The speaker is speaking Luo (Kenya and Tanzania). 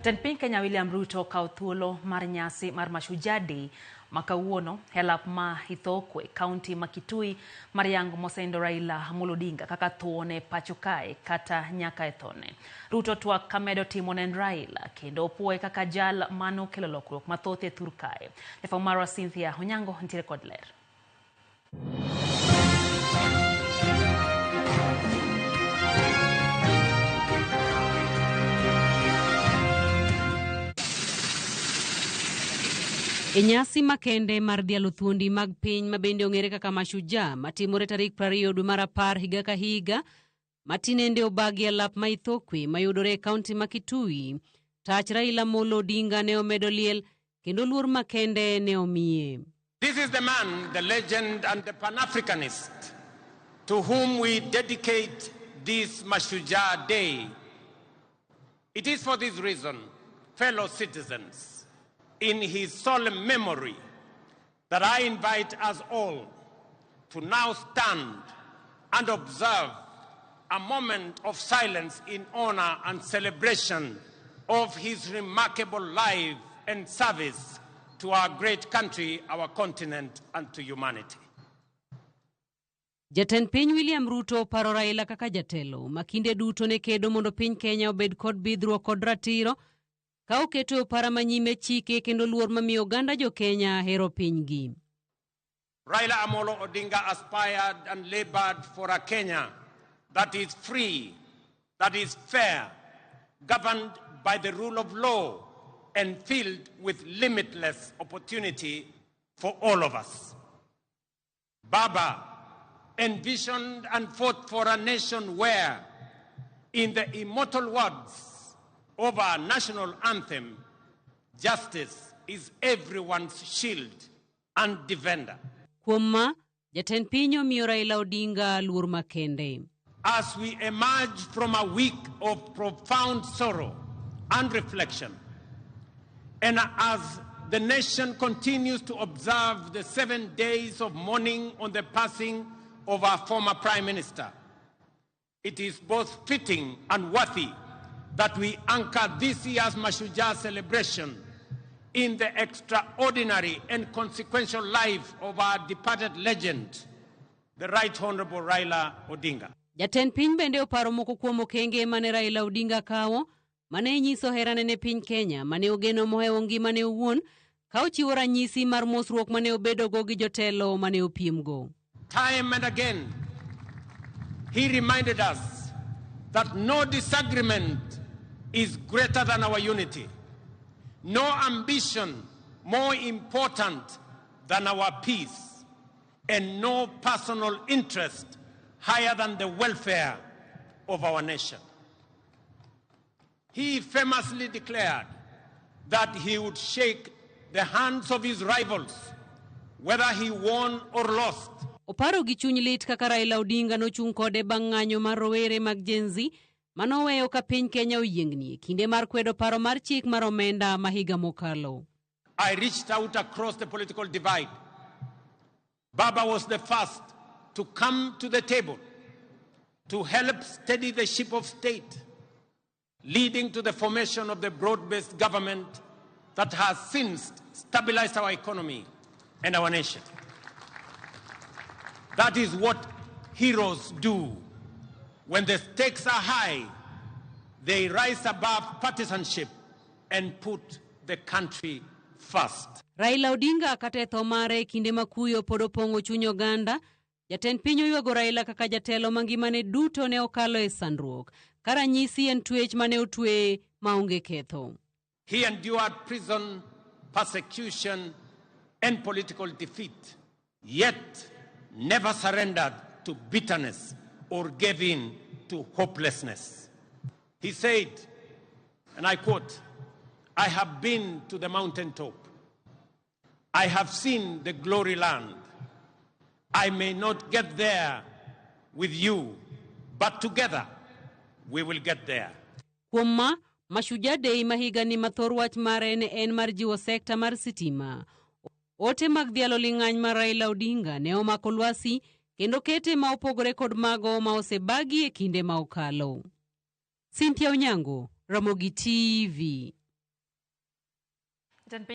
Jatend piny Kenya William Ruto okawo thuolo mar nyasi mar Mashujaa Day ma kawuono e lap ma Ithookwe, kaunti ma Kitui mar yango mosenindo Raila Amolo Odinga kaka thuone pacho kae kata nyaka e thone. Ruto twak kamedo timo ne en Raila kendo opuoye kaka jal manokelo lokruok mathoth e thur kae. Jafwambo marwa Cynthia Onyango nitiere kod ler. E nyasi makende mar dhialo thuondi mag piny ma bende ong'ere kaka Mashujaa matimore tarik 20 dwe mar apar higa ka higa ma tinende obagi e lap ma Ithookwe mayudore e kaunti ma Kitui, tach Raila Amolo Odinga ne omedo liel kendo luor makende ne omiye. This is the man, the legend and the Pan-Africanist to whom we dedicate this Mashujaa Day. It is for this reason, fellow citizens, in his solemn memory, that I invite us all to now stand and observe a moment of silence in honor and celebration of his remarkable life and service to our great country, our continent, and to humanity. Jatend piny William Ruto paro Raila kaka jatelo ma kinde duto ne kedo mondo piny Kenya obed kod bidhruok kod ratiro ka oketo e opara manyime chike kendo luor mamiyo oganda jo Kenya hero pinygi. Raila Amolo Odinga aspired and labored for a Kenya that is free, that is fair, governed by the rule of law, and filled with limitless opportunity for all of us. Baba envisioned and fought for a nation where, in the immortal words of our national anthem, justice is everyone's shield and defender. Kuom ma, jatend piny omiyo Raila Odinga luor makende. As we emerge from a week of profound sorrow and reflection, and as the nation continues to observe the 7 days of mourning on the passing of our former Prime Minister, it is both fitting and worthy that we anchor this year's Mashujaa celebration in the extraordinary and consequential life of our departed legend, the Right Honorable Raila Odinga. Jatend piny bende oparo moko kuom okenge mane Raila Odinga kawo mane nyiso herane ne piny Kenya mane ogeno mohewo ngimane owuon ka ochiwo ranyisi mar mosruok mane obedogo gi jotelo mane opiemgo. Time and again, he reminded us that no disagreement is greater than our unity, no ambition more important than our peace, and no personal interest higher than the welfare of our nation. He famously declared that he would shake the hands of his rivals, whether he won or lost. Oparo gi chuny lit kaka Raila Odinga nochung' kode bang' ng'anyo mar rowere mag Gen Z manoweyo ka piny Kenya oyiengni e kinde mar kwedo paro mar chik mar omenda ma higa mokalo. I reached out across the political divide. Baba was the first to come to the table to help steady the ship of state, leading to the formation of the broad-based government that has since stabilized our economy and our nation. That is what heroes do. When the stakes are high, they rise above partisanship and put the country first. Raila Odinga kata e tho mare kinde ma kuyo pod opong'o chuny oganda, jatend piny oywago Raila kaka jatelo ma ngimane duto ne okalo e sandruok, ka ranyisi en twech mane otweye maonge ketho. He endured prison, persecution, and political defeat, yet never surrendered to bitterness or gave in to hopelessness. He said, and I quote, I have been to the mountaintop. I have seen the glory land. I may not get there with you, but together we will get there. Kuom ma, Mashujaa Day ma higani ma thor wach mare ne en mar jiwo sekta mar sitima. Ote mag dhialo ling'any mar Raila Odinga ne omako lwasi kendo kete ma opogore kod mago ma osebagi e kinde ma okalo. Cynthia Onyango, Ramogi TV. Jatend piny.